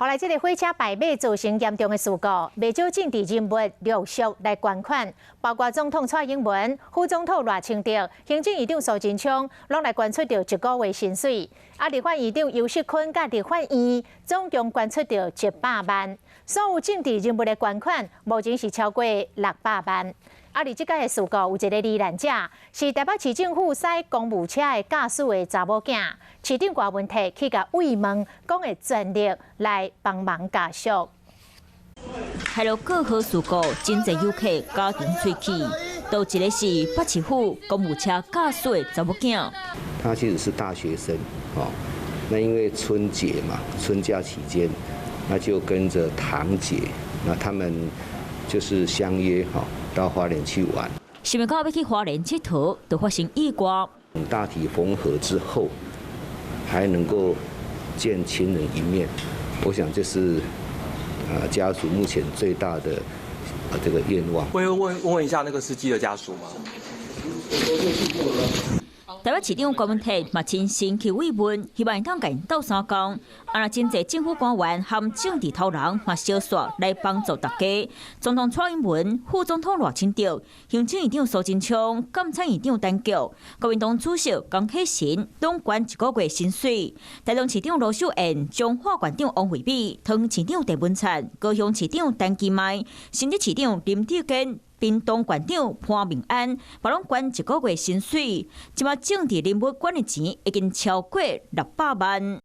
予來這个火車敗馬造成嚴重的事故，袂少政治人物陸續來捐款，包括總統蔡英文、副總統賴清德、行政院長蘇貞昌，攏來捐出著一個月薪水。啊，立法院長游錫堃佮立法院總共捐出著100萬。所有政治人物的捐款，目前是超過600萬。啊，佇這擺的事故有一个罹難者，是台北市政府駛公務車的駕駛的查某囝。市長柯文哲去共慰問，講會全力來幫忙家屬。海陸過河事故，真濟遊客家庭喙齒，倒一个是北市府公務車駕駛的查某囝。他其實是大學生，哦，那因為春節嘛，春假期間，那就跟着堂姐，那他們就是相約，哈，到花蓮去玩。想欲到欲去花蓮𨑨迌，就發生意外。大體縫合之後，還能夠見親人一面，我想這是啊家屬目前最大的啊這個願望。會問問一下那個司機的家屬嗎？台北市長柯文哲嘛親身去慰問，希望會當共𪜶鬥相共。啊，若真濟政府官員和政治頭人嘛相紲來幫助大家。總統蔡英文、副總統賴清德、行政院長蘇貞昌、監察院長陳菊、國民黨主席江啟臣攏捐一個月薪水。台中市長盧秀燕、彰化縣長王惠美、桃園市長鄭文燦、高雄市長陳其邁、新竹市長林智堅、屏東縣長潘孟安，嘛攏捐一個月薪水。這馬政治人物捐的錢已經超過600萬。